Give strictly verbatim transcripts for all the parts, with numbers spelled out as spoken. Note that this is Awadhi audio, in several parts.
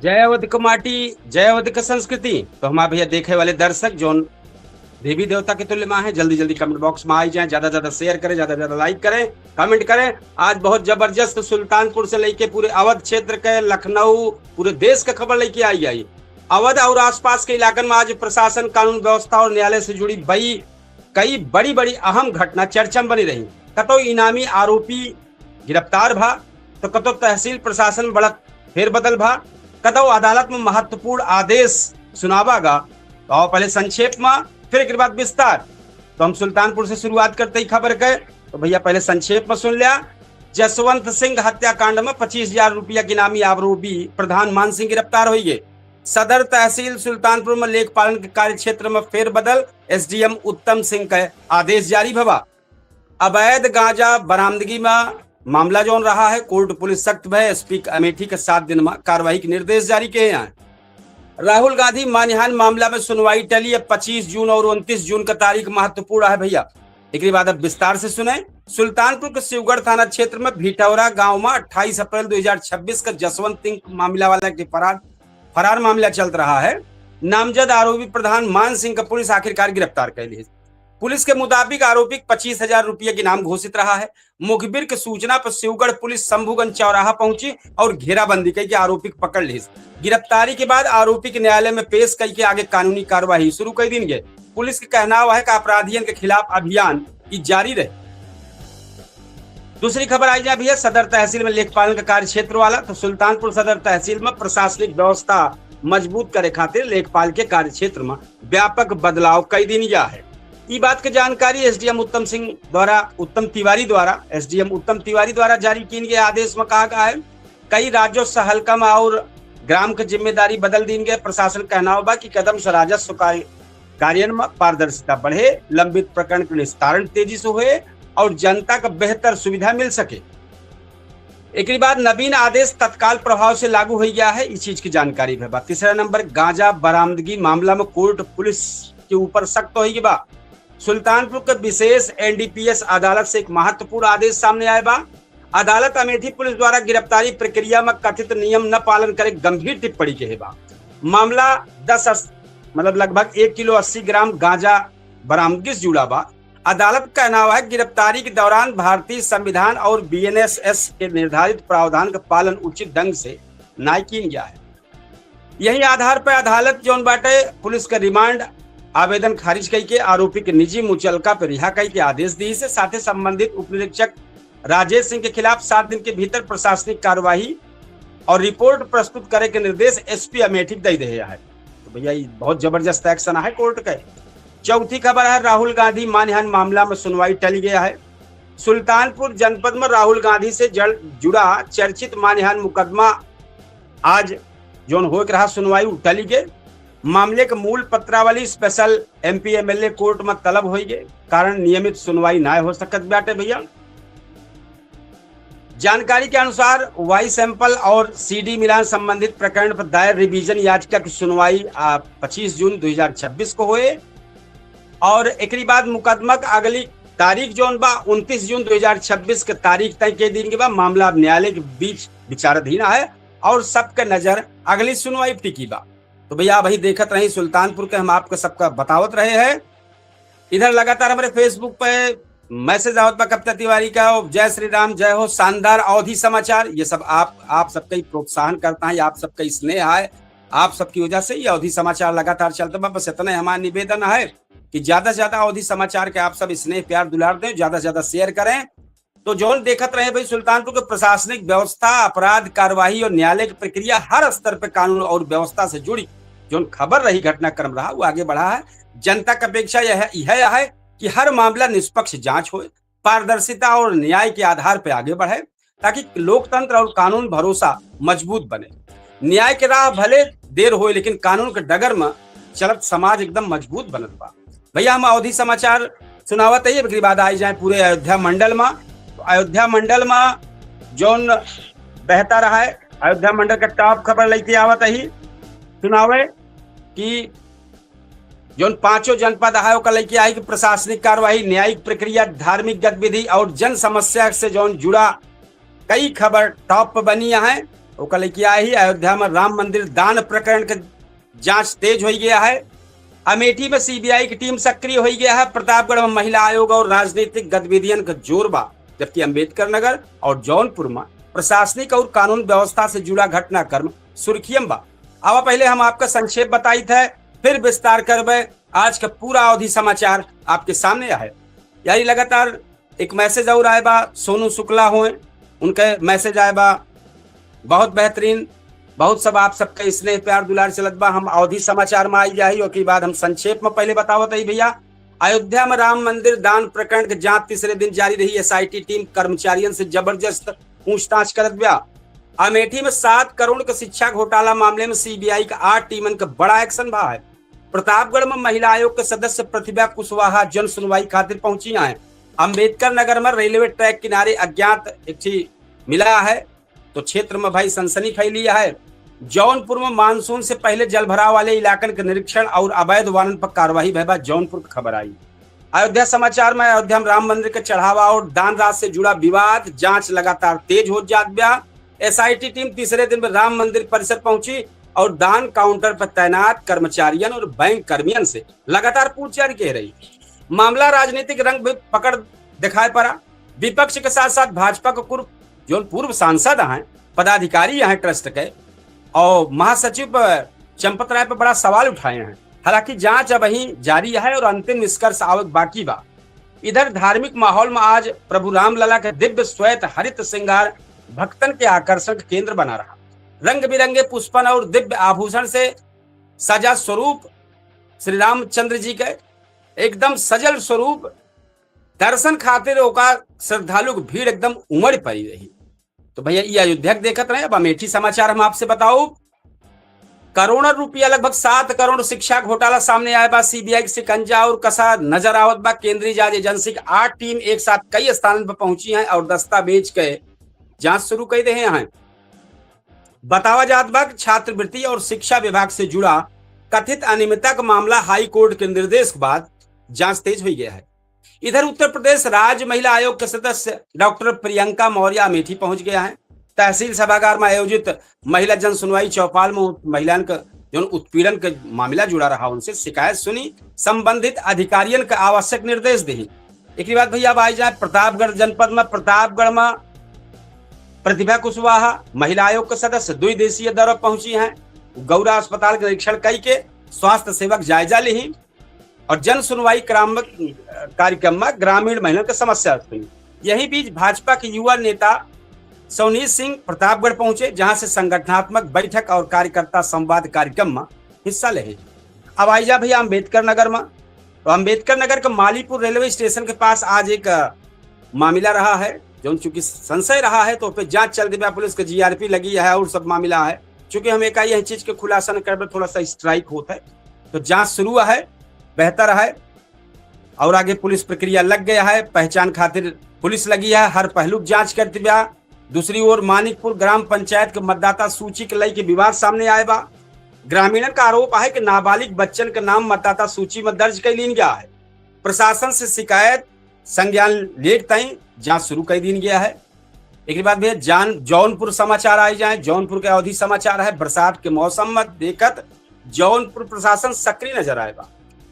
जय अवध क माटी, जय अवध क संस्कृति। तो हमार भइया देखे वाले दर्शक जौन देवी देवता के तुल्य मा है, जल्दी जल्दी comment box मा आई जाए, ज्यादा ज्यादा share करें, ज्यादा ज्यादा like करें, comment करें। आज बहुत जबरदस्त सुल्तानपुर से लेके पूरे अवध क्षेत्र के, लखनऊ, पूरे देश का खबर लेके आई आई। अवध और आसपास के इलाकन मा आज प्रशासन, कानून व्यवस्था और न्यायालय से जुड़ी बई कई बड़ी बड़ी अहम घटना चर्चा में बनी रही। कतौ इनामी आरोपी गिरफ्तार भा, तो कतौ तहसील प्रशासन में बड़ा फेरबदल भा, कतौ अदालत में महत्वपूर्ण आदेश सुनावा गा। तो आओ पहले संक्षेप में, फिर एक बाद विस्तार। तो हम सुल्तानपुर से शुरुआत करते ही खबर के, तो भइया पहले संक्षेप में सुन लिया। जसवंत सिंह हत्याकांड में पच्चीस हजार रुपया के इनामी आरोपी प्रधान मान सिंह गिरफ्तार हुई है। सदर तहसील सुल्तानपुर में लेखपालन के कार्य क्षेत्र में फेरबदल, एसडीएम उत्तम सिंह का आदेश जारी भवा। अवैध गांजा बरामदगी में मामला जौन रहा है, कोर्ट पुलिस सख्त भय, एसपी अमेठी के सात दिन में कार्रवाई के निर्देश जारी किए हैं। राहुल गांधी मानहानि मामला में सुनवाई टली। अब पच्चीस जून और उनतीस जून का तारीख महत्वपूर्ण है भइया। एक बाद अब विस्तार से सुने। सुल्तानपुर के शिवगढ़ थाना क्षेत्र में भिटौरा गांव में अट्ठाईस अप्रैल दो हज़ार छब्बीस का जसवंत सिंह मामला वाला के फरार फरार मामला चलत रहा है। नामजद आरोपी प्रधान मान सिंह का पुलिस आखिरकार गिरफ्तार कर ली। पुलिस के मुताबिक आरोपी के पच्चीस हजार रुपया के इनाम घोषित रहा है। मुखबिर के सूचना पर शिवगढ़ पुलिस शंभुगंज चौराहा पहुंची और घेराबंदी करके आरोपी के पकड़ ली। गिरफ्तारी के बाद आरोपी के न्यायालय में पेश करके आगे कानूनी कार्यवाही शुरू कर दी गई। पुलिस के कहनाव है कि अपराधियन के खिलाफ अभियान ई जारी रहे। दूसरी खबर आई जाए भइया, सदर तहसील में लेखपालन का कार्य क्षेत्र वाला। तो सुल्तानपुर सदर तहसील में प्रशासनिक व्यवस्था मजबूत करे खातिर लेखपाल के कार्य क्षेत्र में व्यापक बदलाव कई दिन गया है। ई बात के जानकारी एसडीएम उत्तम सिंह द्वारा, उत्तम तिवारी द्वारा, एसडीएम उत्तम तिवारी द्वारा जारी कीन गए आदेश में कहा गया है, कई राजस्व हल्का में और ग्राम के जिम्मेदारी बदल दीन गए। प्रशासन कहनाव बा कि कदम से राजस्व कार्य, कार्यन में पारदर्शिता बढ़े, लंबित प्रकरण के निस्तारण तेजी से होए और जनता का बेहतर सुविधा मिल सके। एकरी बाद नवीन आदेश तत्काल प्रभाव से लागू हो गया है, इस चीज की जानकारी भी बा। तीसरा नंबर, गांजा बरामदगी मामला में कोर्ट पुलिस के ऊपर सख्त हो गया बा। सुल्तानपुर के विशेष एनडीपीएस अदालत से एक महत्वपूर्ण आदेश सामने आया बा। अदालत अमेठी पुलिस द्वारा गिरफ्तारी प्रक्रिया में कथित नियम न पालन करे गंभीर टिप्पणी के है बा। मामला दस अस-, मतलब लगभग एक किलो अस्सी ग्राम गांजा बरामदगी से जुड़ा बा। अदालत का कहनाव है गिरफ्तारी के दौरान भारतीय संविधान और बीएनएसएस के निर्धारित प्रावधान का पालन उचित ढंग से नाय कीन गया है। यही आधार पर अदालत जौन बाटे पुलिस का रिमांड आवेदन खारिज कई के आरोपी के निजी मुचलका पर रिहा कई के आदेश दी से। साथे संबंधित उपनिरीक्षक राजेश सिंह के खिलाफ सात दिन के भीतर प्रशासनिक कार्यवाही और रिपोर्ट प्रस्तुत करे के निर्देश एसपी अमेठी के दे दे है। तो भइया, ये बहुत जबरदस्त एक्शन है कोर्ट का। चौथी खबर है, राहुल गांधी मानहानि मामला में सुनवाई टल गया है। सुल्तानपुर जनपद में राहुल गांधी से जड़, जुड़ा चर्चित मानहानि मुकदमा आज जौन होए के रहा सुनवाई, उ टली गए। मामले के मूल पत्रावली स्पेशल एमपी एमएलए कोर्ट में तलब होई गए, कारण नियमित सुनवाई ना हो सकत बाटे भइया। जानकारी के अनुसार वाई सैंपल और सीडी मिलान संबंधित प्रकरण पर दायर रिवीजन याचिका की सुनवाई, आ, पच्चीस जून दो हज़ार छब्बीस को होए और एकरी बाद मुकदमा के अगली तारीख जौन बा उनतीस जून दो हज़ार छब्बीस के तारीख तय के दिन के बा। मामला अब न्यायालय के बीच विचाराधीन है और सबके नजर अगली सुनवाई पर टिकी बा। तो भइया, अभी देखत रही सुल्तानपुर के, हम आपके सबका बतावत रहे हैं। इधर लगातार हमारे Facebook पे मैसेज आवत बा कविता तिवारी का, "जय श्री राम, जय हो, शानदार अवधी समाचार।" ये सब आप, आप सबका ही प्रोत्साहन करता है, आप सबका ही स्नेह है, आप सबकी वजह से ये अवधी समाचार लगातार चलता बा। बस इतना ही हमारा निवेदन है कि ज्यादा से ज्यादा अवधी समाचार के आप सब स्नेह प्यार दुलार दें, ज्यादा से ज्यादा शेयर करें। तो जौन देखत रहे भाई, सुल्तानपुर के प्रशासनिक व्यवस्था, अपराध कार्यवाही और न्यायालय की प्रक्रिया, हर स्तर पे कानून और व्यवस्था से जुड़ी जौन खबर रही, घटनाक्रम रहा, वो आगे बढ़ा है। जनता की अपेक्षा यह, यह है कि हर मामला निष्पक्ष जांच होए, पारदर्शिता और न्याय के आधार पर आगे बढ़े, ताकि लोकतंत्र और कानून भरोसा मजबूत बने। न्याय के राह भले देर होए, लेकिन कानून के डगर में चलत समाज एकदम मजबूत बनत बा। भइया, हम अवधी समाचार सुनावत है, एकरी बाद आई जाए पूरे अयोध्या मंडल में। तो अयोध्या मंडल में जौन बहता रहा है, अयोध्या मंडल का टॉप खबर लेके आवत है सुनावे कि जौन पांचों जनपद है, ओकर लेके आई कि प्रशासनिक कार्यवाही, न्यायिक प्रक्रिया, धार्मिक गतिविधि और जन समस्या से जौन जुड़ा कई खबर टॉप पर बनी है। ओकर लइके आए ही, अयोध्या में राम मंदिर दान प्रकरण के जांच तेज होइ गया है। अमेठी में सीबीआई की टीम सक्रिय होइ गया है। प्रतापगढ़ में महिला आयोग और राजनीतिक गतिविधियन का जोर बा, जबकि अंबेडकर नगर और जौनपुर में प्रशासनिक और कानून व्यवस्था से जुड़ा घटनाक्रम सुर्खियम बा। अब पहले हम आपका संक्षेप बताइत है, फिर विस्तार करबे। आज का पूरा अवधी समाचार आपके सामने है। यारी लगातार एक मैसेज और आए बा, सोनू शुक्ला होए, उनके मैसेज आए बा। बहुत बेहतरीन, बहुत सब आप सबके स्नेह प्यार दुलार चलत बा। हम अवधी समाचार में आई जाही, ओके बाद हम संक्षेप में पहले बतावत हई भैया। अयोध्या में राम मंदिर दान प्रकरण के जांच तीसरे दिन जारी रही। एसआईटी टीम कर्मचारियन से जबरदस्त पूछताछ करत बा। अमेठी में सात करोड़ के शिक्षा घोटाला मामले में सीबीआई का आठ टीमन का बड़ा एक्शन भा है। प्रतापगढ़ में महिला आयोग के सदस्य प्रतिभा कुशवाहा जन सुनवाई खातिर पहुंची हैं। अंबेडकर नगर में रेलवे ट्रैक किनारे अज्ञात एक ठी मिला है, तो क्षेत्र में भाई सनसनी फैली है। जौनपुर में मानसून से पहले जलभराव वाले इलाकन के निरीक्षण और अवैध वाहनन पर कार्रवाई भय बा, जौनपुर की खबर आई। अयोध्या समाचार में अयोध्या में राम मंदिर के चढ़ावा और दान राशि से जुड़ा विवाद, जांच लगातार तेज होत जात बा। एसआईटी टीम तीसरे दिन में राम मंदिर परिसर पहुंची और दान काउंटर पर तैनात कर्मचारियन और बैंक कर्मियन से लगातार पूछताछ कइ रही। मामला राजनीतिक रंग भी पकड़ दिखाई पड़ा। विपक्ष के साथ साथ भाजपा के कुर-, जौन पूर्व सांसद हैं, पदाधिकारी हैं ट्रस्ट के, और महासचिव पर चंपत राय पर बड़ा सवाल उठाए हैं। हालांकि जांच अबहीं जारी है और अंतिम निष्कर्ष आवक बाकी बा। इधर धार्मिक माहौल में आज प्रभु रामलला के दिव्य श्वेत हरित श्रृंगार भक्तन के आकर्षण के केंद्र बना रहा। रंग बिरंगे पुष्पन और दिव्य आभूषण से सजा स्वरूप श्री रामचंद्र जी के एकदम सजल स्वरूप दर्शन खातिर ओका श्रद्धालु के भीड़ एकदम उमड़ पड़ी रही। तो भैया, ई अयोध्या के देखत रहे। अब अमेठी समाचार हम आपसे बताओ, करोड़ों रुपया, लगभग सात करोड़ शिक्षा घोटाला सामने आए बा। सीबीआई के शिकंजा और कसा नजर आवत बा। केंद्रीय जांच एजेंसी के आठ टीम एक साथ कई स्थानन पर पहुंची हैं और दस्तावेज के जांच शुरू कर दे हैं। बतावा जात बा कि छात्रवृत्ति और शिक्षा विभाग से जुड़ा कथित अनियमितता का मामला हाई कोर्ट के निर्देश के बाद जांच तेज हो गया है। इधर उत्तर प्रदेश राज्य महिला आयोग के सदस्य डॉक्टर प्रियंका मौर्य अमेठी पहुंच गया है। तहसील सभागार में आयोजित महिला जन सुनवाई चौपाल में उत-, महिलान के जौन उत्पीड़न के मामला जुड़ा रहा, उनसे शिकायत सुनी, संबंधित अधिकारियन के आवश्यक निर्देश देही। एक बाद भैया, अब आई जाए प्रतापगढ़ जनपद में। प्रतापगढ़ में प्रतिभा कुशवाहा, महिला आयोग के सदस्य, दुई दिवसीय दौरा पहुंची हैं। गौरा अस्पताल के निरीक्षण कई के स्वास्थ्य सेवक जायजा लेही और जन सुनवाई क्राम-, कार्यक्रम में ग्रामीण महिला के समस्या सुनी। यही बीच भाजपा के युवा नेता सौनीत सिंह प्रतापगढ़ पहुंचे, जहां से संगठनात्मक बैठक और कार्यकर्ता संवाद कार्यक्रम में हिस्सा लेही। अब आई जा भैया अम्बेडकर नगर में। तो अम्बेडकर नगर के मालीपुर रेलवे स्टेशन के पास आज एक, अ, मामला रहा है, जौन चूंकि संशय रहा है, तो पे जांच चल दिया, पुलिस के जीआरपी लगी है और सब मामला है। चूंकि हम एक यह चीज के खुलासा न करबे, थोड़ा सा स्ट्राइक होता है, तो जांच शुरू है, बेहतर है और आगे पुलिस प्रक्रिया लग गया है। पहचान खातिर पुलिस लगी है, हर पहलू की जांच करती बा। दूसरी ओर मानिकपुर ग्राम पंचायत के मतदाता सूची के लइके विवाद सामने आए बा। ग्रामीणन का आरोप है कि नाबालिग बच्चन के नाम मतदाता सूची में दर्ज कर लीन गया है। प्रशासन से शिकायत संज्ञान लेत तई जांच शुरू कर दीन गया है। एक बाद भैया जान जौनपुर समाचार आए जाए, जौनपुर के अवधी समाचार है। बरसात के मौसम में देखत जौनपुर प्रशासन सक्रिय नजर आए बा।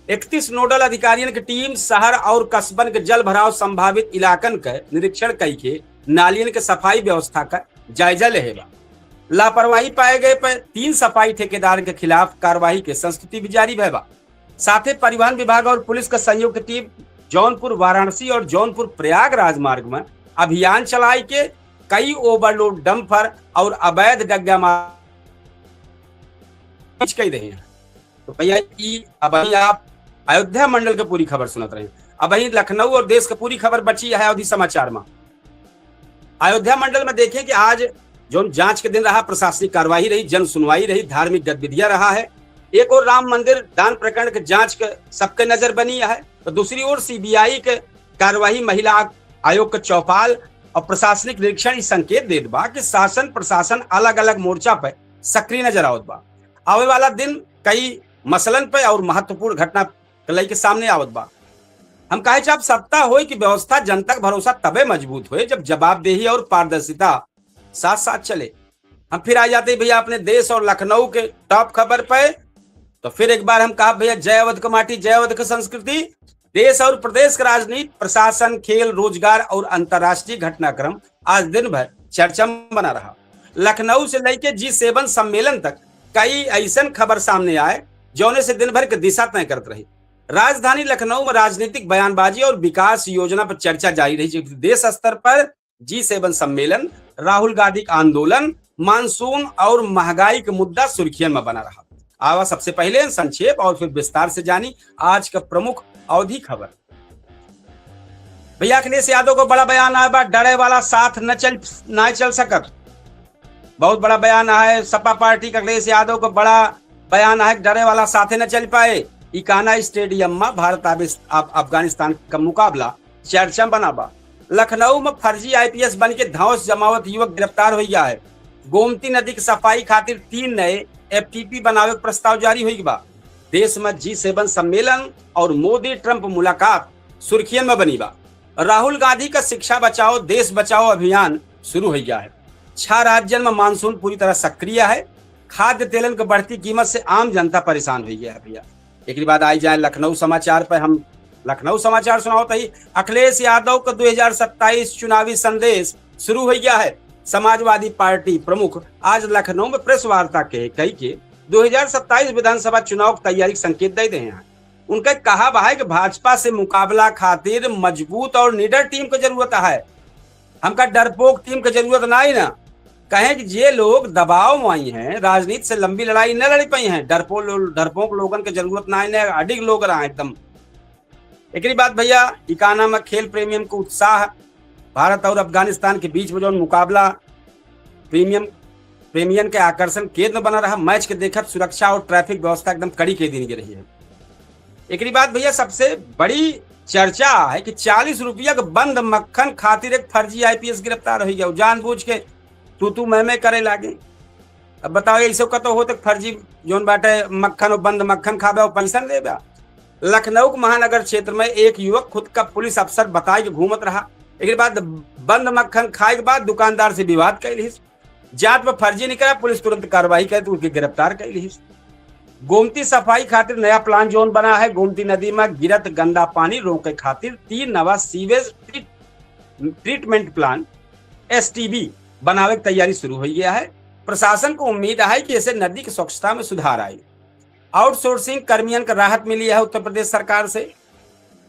इकतीस नोडल अधिकारियन के टीम शहर और कस्बन के जल भराव संभावित इलाकन के निरीक्षण कई के नालियन के सफाई व्यवस्था का जायजा लेहे बा। लापरवाही पाए गए पर तीन सफाई ठेकेदार के खिलाफ कार्रवाई के संस्तुति भी जारी भय बा। साथे परिवहन विभाग और पुलिस का संयुक्त टीम जौनपुर वाराणसी और जौनपुर प्रयागराज मार्ग में अभियान चलाई के कई ओवरलोड डंपर और अवैध डग्गा मार कई रहे हैं। तो भैया, ई अबही आप अयोध्या मंडल के पूरी खबर सुनत रहे। अबही लखनऊ और देश के पूरी खबर बची है अवधी समाचार में। अयोध्या मंडल में देखें कि आज जौन जांच के दिन रहा, प्रशासनिक कार्यवाही रही, जन सुनवाई रही, धार्मिक गतिविधियां रहा है। एक ओर राम मंदिर दान प्रकरण के जांच के सबके नजर बनी है, तो दूसरी ओर सीबीआई के कार्यवाही, महिला आयोग के चौपाल और प्रशासनिक निरीक्षण ई संकेत देत बा कि शासन प्रशासन अलग-अलग मोर्चा पे सक्रिय नजर आवत बा। आवे वाला दिन कई मसलन पे और महत्वपूर्ण घटना के लइके सामने आवत बा। हम कहे चाहब, सत्ता होए कि व्यवस्था, जनता के भरोसा तबे मजबूत होए जब जवाबदेही और पारदर्शिता साथ साथ चले। हम फिर आ जाते हैं भैया अपने देश और लखनऊ के टॉप खबर पे। तो फिर एक बार हम कहा भैया, जय अवध के माटी, जय अवध के संस्कृति। देश और प्रदेश के राजनीति, प्रशासन, खेल, रोजगार और अंतर्राष्ट्रीय घटनाक्रम आज दिन भर चर्चा में बना रहा। लखनऊ से लेके जी सेवन सम्मेलन तक कई ऐसन खबर सामने आए, जौने से दिन भर के दिशा तय करत रही। राजधानी लखनऊ में राजनीतिक बयानबाजी और विकास योजना पर चर्चा जारी रही, जबकि देश स्तर पर जी सेवन सम्मेलन, राहुल गांधी का आंदोलन, मानसून और महंगाई के मुद्दा सुर्खियन में बना रहा। आवा सबसे पहले संक्षेप और फिर विस्तार से जानी आज का प्रमुख अवधी खबर। भैया, अखिलेश यादव को बड़ा बयान आया बा, डरे वाला साथ न चल, ना चल सकत। बहुत बड़ा बयान है सपा पार्टी का अखिलेश यादव को, बड़ा बयान है, डरे वाला साथे न चल पाए। इकाना स्टेडियम में भारत आबिस-, अफ-, अफगानिस्तान का मुकाबला चर्चा में बना बा। लखनऊ में फर्जी आईपीएस बन के धौंस जमावत युवक गिरफ्तार हो गया है। गोमती नदी की सफाई खातिर तीन नए एफटीपी बनावे के प्रस्ताव जारी हो बा। देश में जी सेवन सम्मेलन और मोदी ट्रंप मुलाकात सुर्खियन में बनी बा। राहुल गांधी का शिक्षा बचाओ देश बचाओ अभियान शुरू हो गया है। छह राज्यन में मानसून पूरी तरह सक्रिय है। खाद्य तेलन के बढ़ती कीमत से आम जनता परेशान हो गया है भैया। एक बाद आई जाए लखनऊ समाचार पर, हम लखनऊ समाचार सुनाओ तही। अखिलेश यादव का दो हज़ार सत्ताईस चुनावी संदेश शुरू हो गया है। समाजवादी पार्टी प्रमुख आज लखनऊ में प्रेस वार्ता के कही के दो हज़ार सत्ताईस विधानसभा चुनाव की तैयारी के संकेत दे दे हैं। उनका कहा बा है कि भाजपा से मुकाबला खातिर मजबूत और निडर टीम की जरूरत है। हमका डरपोक टीम की जरूरत ना ही ना। कहें कि जे लोग दबाव में आई हैं, राजनीति से लंबी लड़ाई न लड़ पाई हैं, डरपो लो-, डरपोक लोगन की जरूरत ना ही ना, अडिग लोग रहा एकदम। एकरी बाद भैया, इकाना में खेल प्रेमियन को उत्साह। भारत और अफगानिस्तान के बीच में जौन मुकाबला प्रीमियम, प्रेमियन के आकर्षण केंद्र बना रहा। मैच के देखत सुरक्षा और ट्रैफिक व्यवस्था एकदम कड़ी के दिन के रही है। एकरी बाद भैया, सबसे बड़ी चर्चा है कि चालीस रुपया के बंद मक्खन खातिर एक फर्जी आईपीएस गिरफ्तार हो गया, जानबूझ के तू तू मैं मैं करे लागे। अब बताओ, ऐसे कतो हो तक फर्जी जौन बाटे मक्खन और बंद मक्खन खाबे और पैसा लेबे। लखनऊ के महानगर क्षेत्र में एक युवक खुद का पुलिस अफसर बताए के घूमत रहा। एक बाद बंद मक्खन खाए के बाद दुकानदार से विवाद कैलिस। जात पर फर्जी निकला, पुलिस तुरंत कार्रवाई करे तो उनके गिरफ्तार कैलिस। गोमती सफाई खातिर नया प्लान जौन बना है, गोमती नदी में गिरत गंदा पानी रोके खातिर तीन नवा सीवेज ट्रीट-, ट्रीटमेंट प्लांट, एसटीबी, बनावे की तैयारी शुरू हो गया है। प्रशासन को उम्मीद है कि इससे नदी की स्वच्छता में सुधार आए। आउटसोर्सिंग कर्मियन का राहत मिली है उत्तर प्रदेश सरकार से,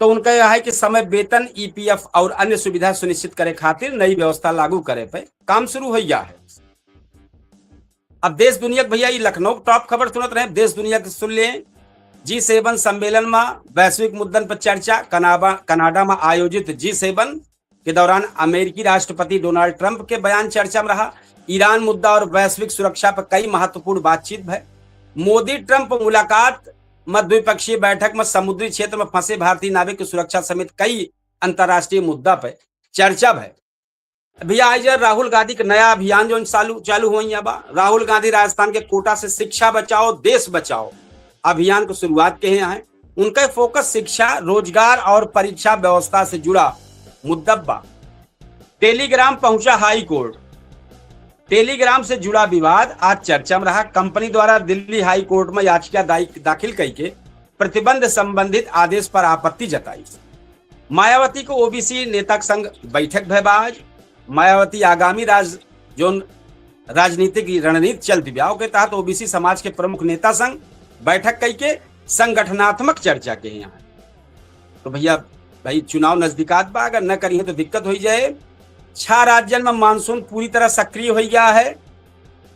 तो उनका यह है कि समय वेतन, ईपीएफ और अन्य सुविधा सुनिश्चित करे खातिर नई व्यवस्था लागू करे पे काम शुरू हो गया है। अब देश दुनिया के भैया, ये लखनऊ के टॉप खबर सुनत रहे, देश दुनिया के सुन लें। जी सेवन सम्मेलन में वैश्विक मुद्दन पर चर्चा, कनाबा-, कनाडा में आयोजित जी सेवन के दौरान अमेरिकी राष्ट्रपति डोनाल्ड ट्रंप के बयान चर्चा में रहा। ईरान मुद्दा और वैश्विक सुरक्षा पर कई महत्वपूर्ण बातचीत भय। मोदी ट्रंप मुलाकात में द्विपक्षीय बैठक में समुद्री क्षेत्र में फंसे भारतीय नाविक की सुरक्षा समेत कई अंतर्राष्ट्रीय मुद्दा पर चर्चा भय। भैया, आज राहुल गांधी के नया अभियान जौन चालू, चालू हुई बा। राहुल गांधी राजस्थान के कोटा से शिक्षा बचाओ, देश बचाओ अभियान को शुरुआत के हैं। उनका फोकस शिक्षा, रोजगार और परीक्षा व्यवस्था से जुड़ा मुद्दा बा। टेलीग्राम पहुंचा हाई कोर्ट। टेलीग्राम से जुड़ा विवाद आज चर्चा में रहा। कंपनी द्वारा दिल्ली हाई कोर्ट में याचिका दाई-, दाखिल कई के प्रतिबंध संबंधित आदेश पर आपत्ति जताई। मायावती को ओबीसी नेता के संग बैठक भय बा आज। मायावती आगामी राज-, जोन राजनीतिक रणनीति चलती बा, ओके तहत ओबीसी समाज के प्रमुख नेता संग बैठक कई के संगठनात्मक चर्चा के यहाँ। तो भैया, भाई, चुनाव नजदीकात बा, अगर न करी है तो दिक्कत हो जाए। छह राज्यन में मानसून पूरी तरह सक्रिय हो गया है।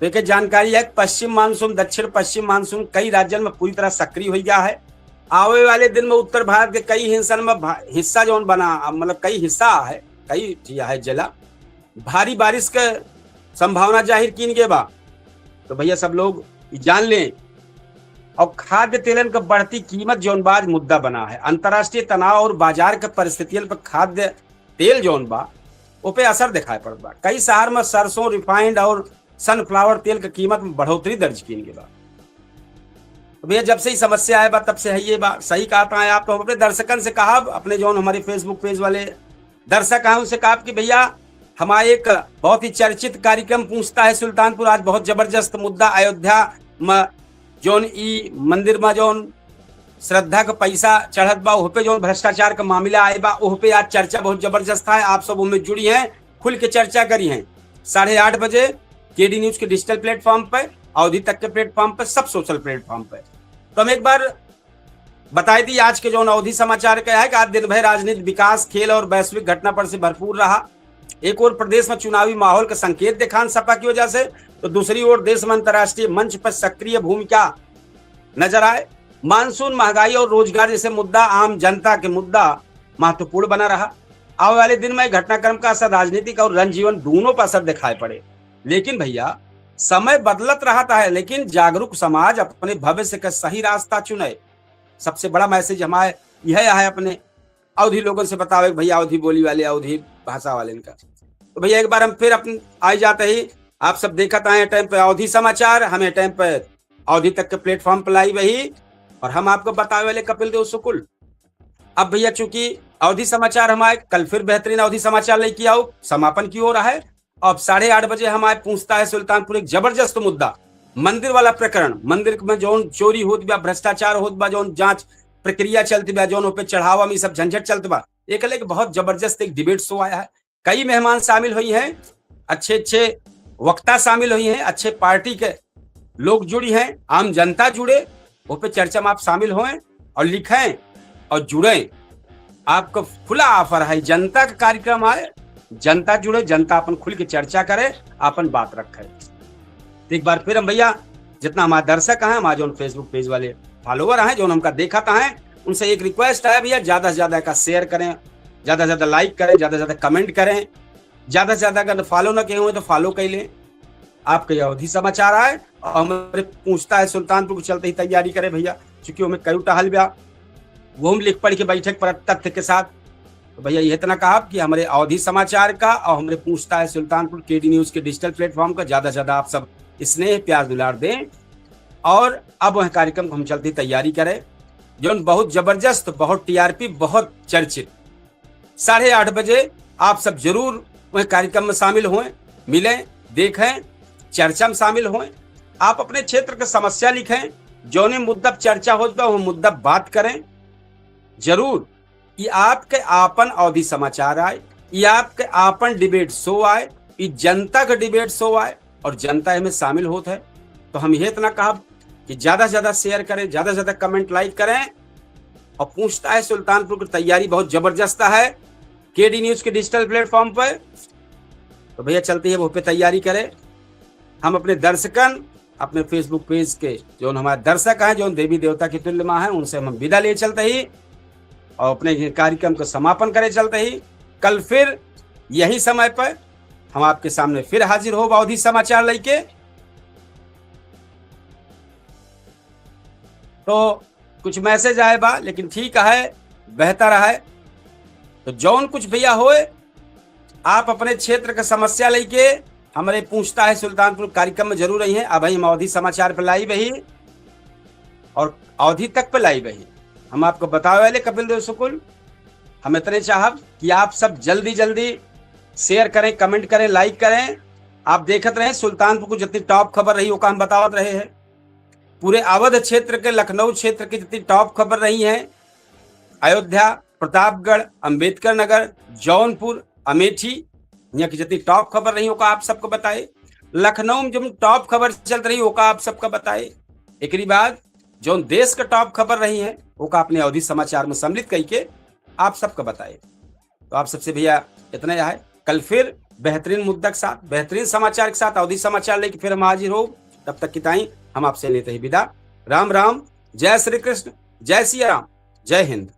तो एक जानकारी है, पश्चिम मानसून, दक्षिण पश्चिम मानसून कई राज्यन में पूरी तरह सक्रिय हो गया है। आवे वाले दिन में उत्तर भारत के कई हिस्सन में भा-, हिस्सा जौन बना, मतलब कई हिस्सा है, कई ठिया है जिला, भारी बारिश के संभावना जाहिर कीन गए बा। तो भैया, सब लोग ई जान लें। और खाद्य तेलन का बढ़ती कीमत जौन बा आज मुद्दा बना है, अंतर्राष्ट्रीय तनाव और बाजार के परिस्थितियन पर खाद्य तेल जौन बा, ओ पे असर दिखाई पड़त बा। कई शहर में सरसों, रिफाइंड और सनफ्लावर तेल के कीमत में बढ़ोतरी दर्ज कीन गई बा। तो भैया, जब से ई समस्या आए बा, तब से है ये बा। सही कहा था आप। तो हम अपने दर्शकन से कहा, अपने जौन हमारे Facebook पेज वाले दर्शक हैं, उनसे कहा कि भैया, हमार एक बहुत ही चर्चित कार्यक्रम पूछता है सुल्तानपुर। आज बहुत जबरदस्त मुद्दा अयोध्या म जौन ई मंदिर म जौन श्रद्धा क पैसा चढ़त बा, ओह पे जौन भ्रष्टाचार क मामला आए बा, ओह पे आज चर्चा बहुत जबरदस्त है। आप सब ओमे जुड़ी हैं, खुल के चर्चा करी हैं। साढ़े आठ बजे केडी न्यूज के डिजिटल प्लेटफॉर्म पे, अवधी तक के प्लेटफॉर्म पे, सब सोशल प्लेटफॉर्म पे। तो हम एक बार बताई दी आज के जौन अवधी समाचार का है कि आज दिन भर राजनीति, विकास, खेल और वैश्विक घटना पर से भरपूर रहा। एक ओर प्रदेश में चुनावी माहौल का संकेत देखान सपा की वजह से, तो दूसरी ओर देश में अंतर्राष्ट्रीय मंच पर सक्रिय भूमिका नजर आए। मानसून, महंगाई और रोजगार जैसे मुद्दा, आम जनता के मुद्दा महत्वपूर्ण बना रहा। आवे वाले दिन में घटनाक्रम का असर राजनीतिक और जनजीवन दोनों पर असर दिखाई पड़े। लेकिन भैया, समय बदलत रहता है, लेकिन जागरूक समाज अपने भविष्य का सही रास्ता चुने। सबसे बड़ा मैसेज हमारे यह है अपने अवधी लोगन से बतावे कि भैया, अवधी बोली वाले, अवधी भाषा वाले इनका। तो भैया, एक बार हम फिर अपन आ जाते ही, आप सब देखत आए टाइम पे अवधी समाचार, हमें टाइम पे अवधी तक के प्लेटफॉर्म पे लाइव ही, और हम आपको बतावे वाले कपिल देव शुक्ल। अब भैया, चूंकि अवधी समाचार हमारे कल फिर बेहतरीन अवधी समाचार लेके आओ, समापन की ओर है। अब साढ़े आठ बजे हमारे पूछता है सुल्तानपुर एक जबरदस्त मुद्दा, मंदिर वाला प्रकरण, मंदिर में जौन चोरी होत बा, भ्रष्टाचार होत बा, जौन जांच प्रक्रिया चलत बा, जौन ओपे चढ़ावा में सब झंझट चलत बा, एक लेके बहुत जबरदस्त एक डिबेट शो आया है। कई मेहमान शामिल हुई हैं, अच्छे अच्छे वक्ता शामिल हुई हैं, अच्छे पार्टी के लोग जुड़ी हैं, आम जनता जुड़े, वो पे चर्चा में आप शामिल होएं और लिखें और जुड़ें। आपको खुला ऑफर है, जनता का कार्यक्रम है, जनता जुड़े, जनता अपन खुल के चर्चा करे, अपन बात रखे। तो एक बार फिर हम भैया, जितना हमारे दर्शक हैं, हमारे जौन Facebook पेज वाले फॉलोअर हैं, जौन हमका देखत हैं, उनसे एक रिक्वेस्ट है भैया, ज्यादा से ज्यादा का शेयर करें, ज्यादा से ज्यादा लाइक करें, ज्यादा से ज्यादा कमेंट करें, ज्यादा से ज्यादा अगर फॉलो ना किए हुए तो फॉलो कर लें। आपके अवधी समाचार आए और हमारे पूछता है सुल्तानपुर के चलते ही तैयारी करें भैया, चूंकि हमें कई टहल बा, वो हम लिख पढ़ के बैठक पर तथ्य के साथ। तो भैया, ये इतना कहा कि हमारे अवधी समाचार का और हमारे पूछता है सुल्तानपुर केडी न्यूज के डिजिटल प्लेटफॉर्म का ज्यादा से ज्यादा आप सब स्नेह प्यार दुलार दें। और अब वह कार्यक्रम को हम चलते ही तैयारी करें, जौन बहुत जबरदस्त, बहुत टीआरपी, बहुत चर्चित। साढ़े आठ बजे आप सब जरूर वह कार्यक्रम में शामिल होएं, मिलें, देखें, चर्चा में शामिल होएं। आप अपने क्षेत्र के समस्या लिखें, जौने मुद्दा पर चर्चा होत बा, वो मुद्दा पर बात करें। जरूर, ये आपके आपन अवधी समाचार आए, ये आपके आपन डिबेट शो आए, ये जनता का डिबेट शो आए और जनता इनमें शामिल होत है। तो हम ये इतना कहब कि ज्यादा से ज्यादा शेयर करें, ज्यादा से ज्यादा कमेंट, लाइक करें। और पूछता है सुल्तानपुर की तैयारी बहुत जबरदस्त है केडी न्यूज के डिजिटल प्लेटफॉर्म पर। तो भैया, चलते ही वो पे तैयारी करें। हम अपने दर्शकन, अपने Facebook पेज के जौन हमारे दर्शक हैं, जौन देवी देवता की तुल्य माँ हैं, उनसे हम विदा ले चलते ही और अपने ये कार्यक्रम को समापन करे चलते ही कल फिर यही समय पर हम आपके सामने फिर हाजिर होब अवधी समाचार लेके। तो कुछ मैसेज आए बा, लेकिन ठीक है, बेहतर है। तो जौन कुछ भैया होए, आप अपने क्षेत्र का समस्या लेके हमारे पूछता है सुल्तानपुर कार्यक्रम में जरूर रही हैं। अभी हम अवधी समाचार पे लाइव ही और अवधी तक पे लाइव ही। हम आपको बतावे वाले कपिल देव शुक्ल, हम इतने चाहब कि आप सब जल्दी जल्दी शेयर करें, कमेंट करें, लाइक करें। आप देखत रहे सुल्तानपुर को जितनी टॉप खबर रही, ओका हम बतावत रहे हैं। पूरे अवध क्षेत्र के, लखनऊ क्षेत्र की जितनी टॉप खबर रही हैं, अयोध्या, प्रतापगढ़, अंबेडकर नगर, जौनपुर, अमेठी, यहाँ की जितनी टॉप खबर रही, ओका आप सबको बताए। लखनऊ में जो टॉप खबर चलत रही, ओका आप सबका बताए। एकरी बाद जौन देश का टॉप खबर रही है, ओका अपने अवधी समाचार में सम्मिलित करके आप सबका बताए। तो आप सबसे भैया इतना यह है, कल फिर बेहतरीन मुद्दा के साथ, बेहतरीन समाचार के साथ, अवधी समाचार लेके फिर हम हाजिर हो। तब तक की ताई हम आपसे लेते हैं विदा। राम राम, जय श्री कृष्ण, जय सिया राम, जय हिंद।